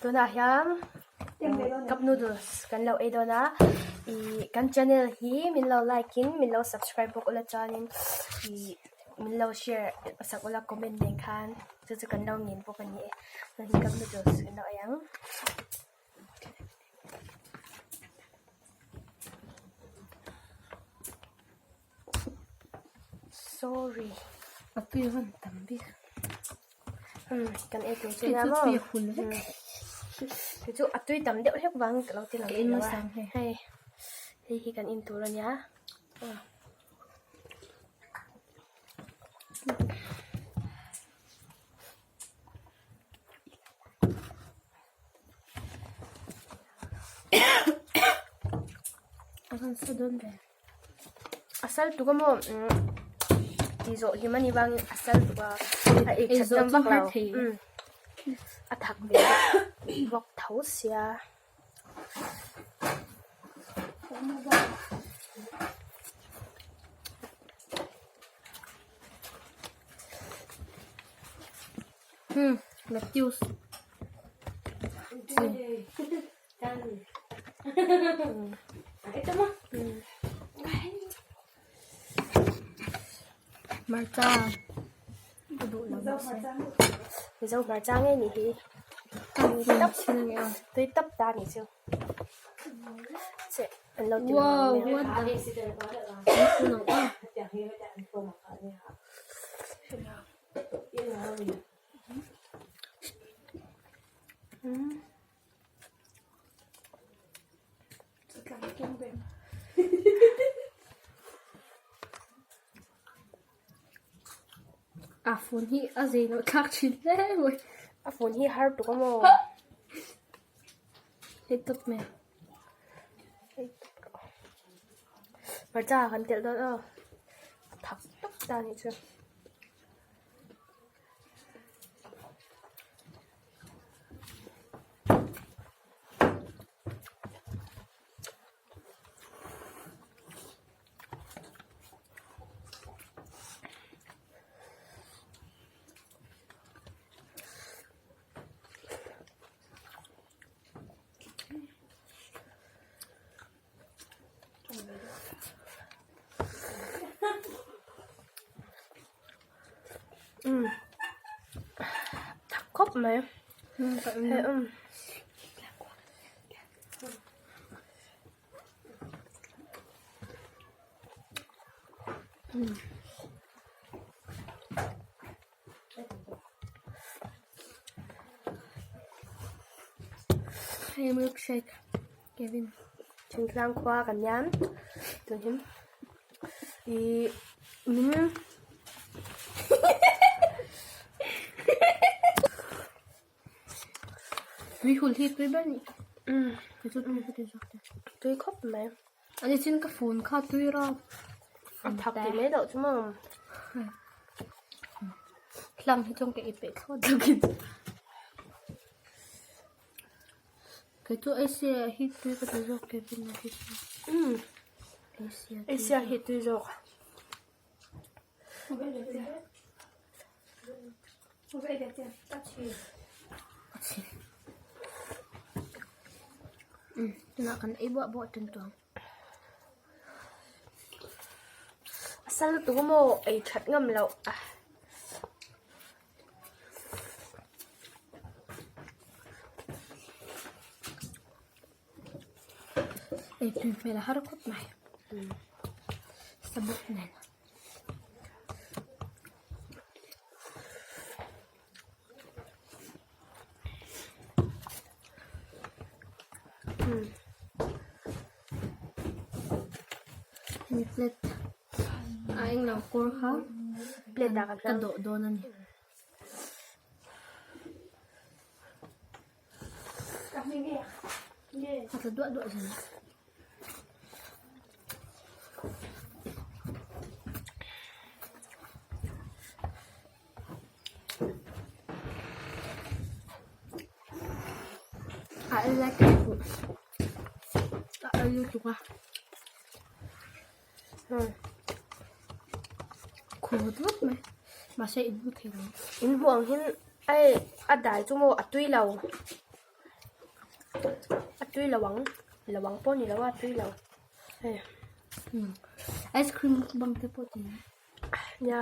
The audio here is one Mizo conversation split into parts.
Tunah hian cup noodles kan lo ei dawn a ih kan channel hi min lo like in min lo subscribe bawk ula chuanin ih min lo share sak ula comment nen khan chu chu kan lo ngen bawk a ni e chuan cup noodles kan lo ei ang. Sorry. A tui van tam bik. Kan ei tur chu nia maw. Tui a hul vek. Chu chu a tui tam deuh hlek vangin ka lo ti lang Ka in masang hei. Hei. Hei hi kan in tur a nia. A van sa dawn ve. A sal tuk a maw tih zawh hlim a nih vangin a sal tuk a a ei that ngam vak lo a thak ve bawk tho sia. Lettuce. Hmarcha ka duh lo mahse. Mizo hmarcha ngei nih hi. Tui tap ta nih chu. Che an lo ti Wow, lo what the A phone hi a zei loh thlak thin hle mai. A phone hi har tuk a maw? Hei tawp mai. Hmarcha kan telh dawn aw. A thak tawp ta nih chu. Thak khawp mai. Hei milkshake Kevin. Thingtlang khua kan nia tun hi ih min Tui hul hi tui ber nih kha chu tui ka ti zawk te. Tui khawp mai. Ani chin ka phone kha tui ra. A thak tih mai loh chu maw. Hlang hi chuan ka ei peih thlawt lo. Kei chu Asia hi tui ka ti zawk Kevin a hi chu. Asia Asia hi tui zawk. Tunah kan ei buah buah tan tawh ang. A sal lutuk maw ei that ngam loh. Ei tui hmel a har khawp mai. Sabawp nen. Hemi plate a englo kawr kha Plate ah kan ka dawh dawn a ni. A tla duah duah zel a. A el lai ka hmuh a el lutuk a khaw vut vut mai mahse in hmu thei lo In hmuh ang hian. Hei a dai chu maw a tui lo a tui lo ang lo ang pawh a ni lo a a tui lo hei ice cream bang te pawh ti nia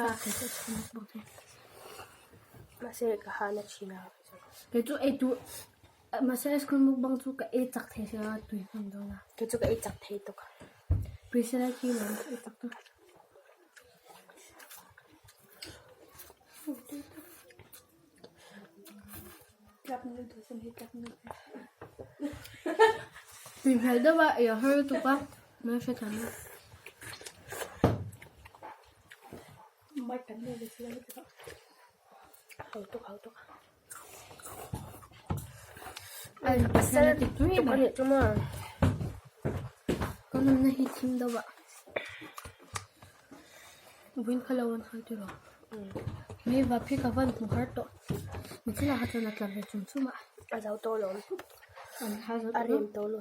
mahse ka hana thin a kei chu ei tur mahse ice cream mukbang chu ka ei chak thei sia tui hman dawn a kei chu ka ei chak thei tawk a Priscilla khi lo ei chak tawk. Tui hmel deuh a ei a har lutuk a mai hrethiam lo. Ka nunna hi thim deuh a vawiin kha lo an hai tiraw mai vap hi ka van hmu har tawh mithilah kha chuan a tla ve chum chum a a zo tawh lo an har zo a rem tawh lo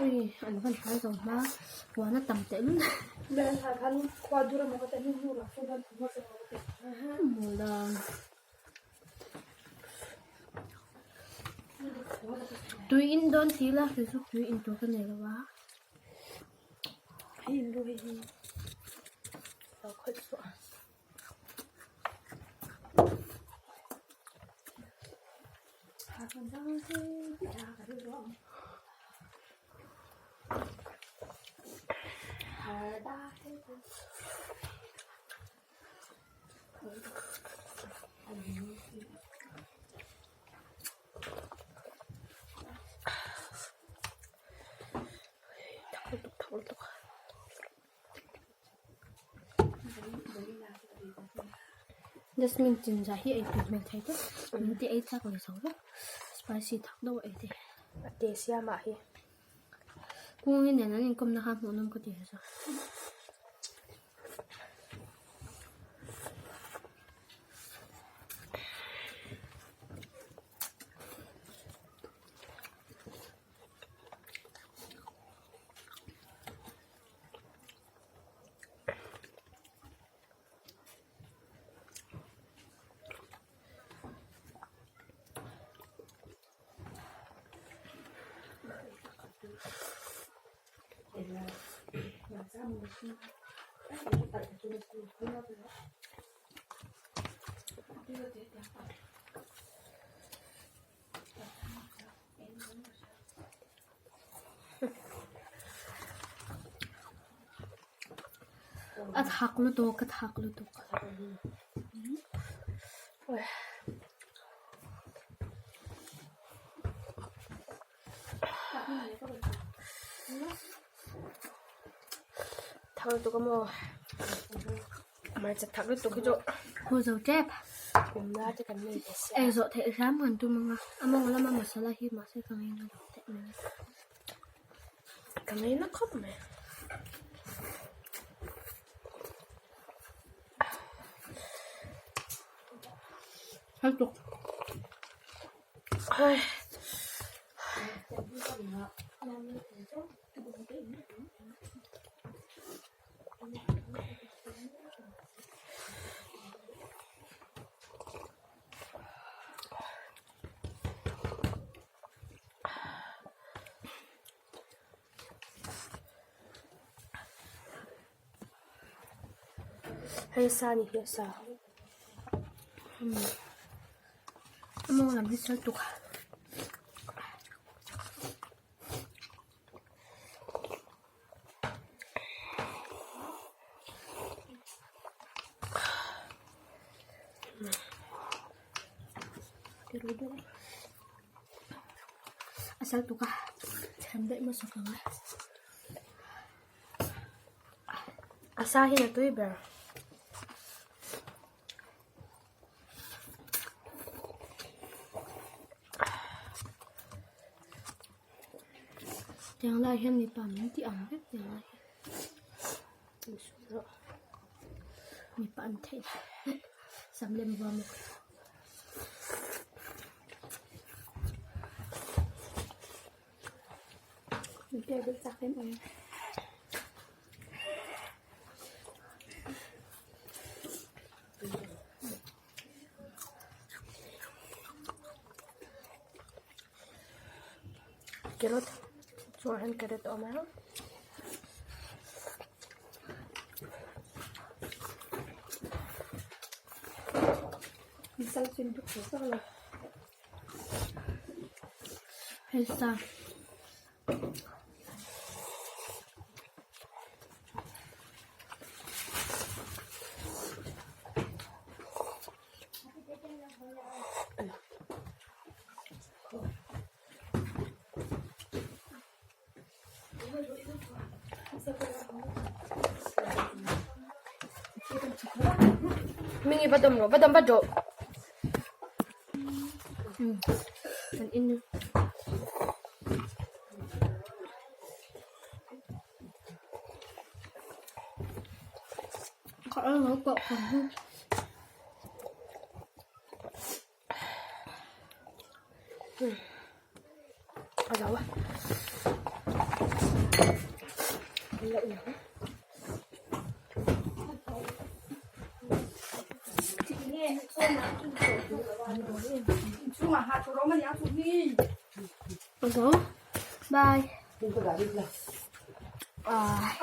ui an van har zo hma puan a tam tehlul Tui in dawn ti la kei chu tui in tur ka nei lo a. Jasmine chinzah hi ei tui hmel thei tawp min ti ei chak leh zo vek spicy thak deuh a ei thei. A te siamah hi. Kungin nen an inkawmna kha hmuhnawm ka ti hmasa. A thak lutuk a thak lutuk. Thak lutuk a maw hmarcha thak lutuk hi chu Hu zo tep pumna te kan nei ve sia ei zawh theih hram kan tum ang a a mawng lama masala hi mahse ka ngaina lo teh mai a ka ngaina khawp mai. Hei sa ni hi a sa. A mawng lam hi sal tuk a. A sal tuk a chhem daih hmasa ka ngai. A sa hi a tui ber. Tiang lai hian mipa min tih ang vek tiang lai hian mipa an theih sam lem vuah maw. Carrot chungah hian carrot a awm a. Hei sa. Mingi va dawm rawh va dawm vat rawh. Kan in. Ka lo pawh kan hu. A zo a. An lo in ang. A zo. Bye. Ah.